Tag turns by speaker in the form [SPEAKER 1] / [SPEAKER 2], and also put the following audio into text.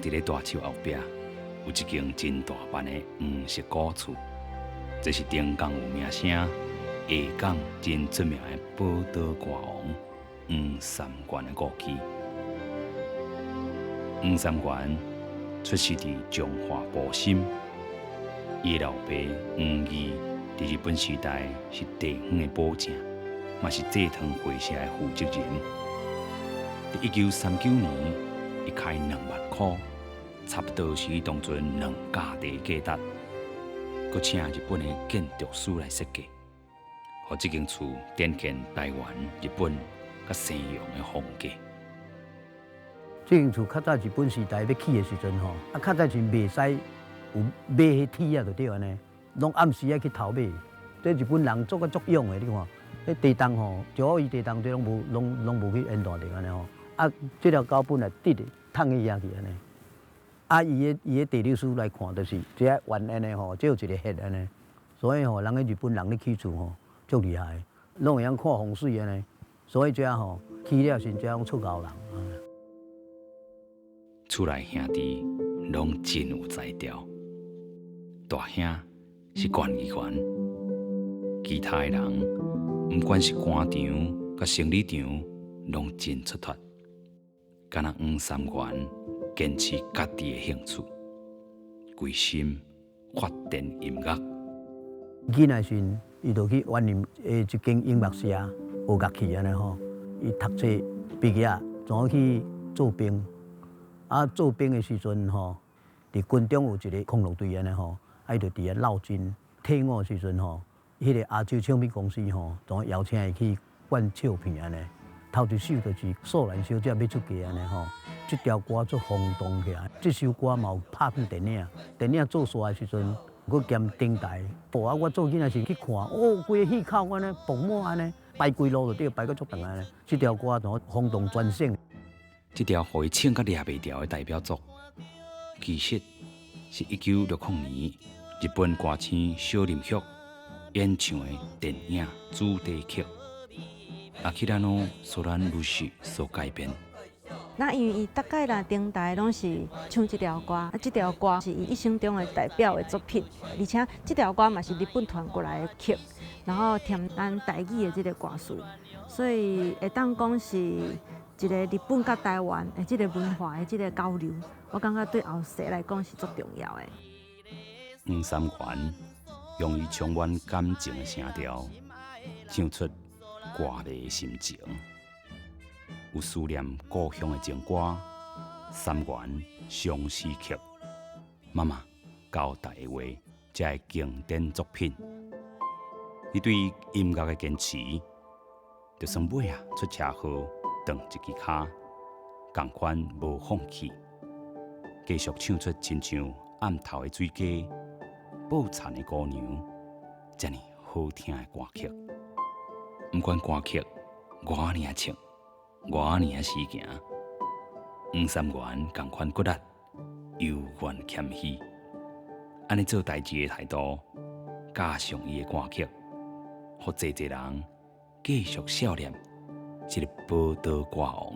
[SPEAKER 1] 佇咧大樹後壁有一間真大間的黃色古厝，這是頂港有名聲、下港真出名的寶島歌王黃三元的故居。黃三元出世佇彰化埔心，伊的老爸黃義佇日本時代是地方的保正，嘛是製糖會社的負責人。佇1939年，伊開2萬箍，差不多是伊當陣兩甲地價值，閣請日本的建築師來設計，予這間厝展現台灣、日本佮西洋的風格。
[SPEAKER 2] 這間厝較早日本時代欲起的時陣吼，啊較早時袂使有馬彼梯仔就對按呢，攏暗時愛去偷馬。這日本人做甲足勇的，你看，彼地洞吼，石伊地洞這攏無，攏攏無去淹大著按呢吼。啊，這條溝本來直的，淌去遐去按呢。啊，伊的地理師來看，就是這圓按呢吼，這有一個穴按呢。所以吼，人彼日本人咧起厝吼，足厲害，攏會曉看風水按呢。所以這吼起了時，這攏出𠢕人。
[SPEAKER 1] 厝內兄弟攏真有才調，大兄是縣議員，其他的人毋管是官場佮生理場，攏真出脫。敢若黃三元堅持家己的興趣，歸心發展音樂。
[SPEAKER 2] 囡仔時，伊就去員林的一間音樂社學樂器按呢吼。伊讀冊畢業，怎去做兵？啊，做兵的時陣吼，佇軍中有一個康樂隊按呢吼，啊，伊就佇遐鬧軍。退伍的時陣吼，彼個亞洲唱片公司吼，怎邀請伊去灌唱片按呢。頭一首就是《素蘭小姐欲出嫁》按呢吼，這條歌足轟動起來。這首歌嘛有拍片電影，電影做煞的時陣，閣兼登台。哦，啊，我做囡仔時去看，哦，規个戲口按呢，爆滿按呢，排規路就對，排閣足長按呢。這條歌怎轟動全省。
[SPEAKER 1] 這條予伊唱甲掠袂牢的代表作，其實是1960年日本歌星小林旭演唱的電影主題曲《阿基拉諾索蘭魯西》所改編。
[SPEAKER 3] 那因為伊逐擺來登台攏是唱這條歌，啊，這條歌是伊一生中的代表的作品，而且這條歌嘛是日本傳過來的曲，然後填咱台語的這個歌詞，所以會當講是一個日本佮台灣的這個文化的這個交流，我感覺對後世來講是足重要的。
[SPEAKER 1] 黃三元用伊充滿感情的聲調，唱出歌迷的心情，有思念故鄉的情歌，《三元相思曲》，媽媽交代的話，這个經典作品。伊對音樂的堅持，就算尾仔出車禍斷一支跤，仝款無放棄，繼續唱出親像暗頭的水雞、報田的姑娘，遮爾好聽的歌曲。毋管歌曲偌爾仔唱，偌爾仔死行，黃三元仝款骨力，猶原謙虛，按呢做代誌的態度，加上伊的歌曲，予濟濟人繼續想念這个寶島歌王。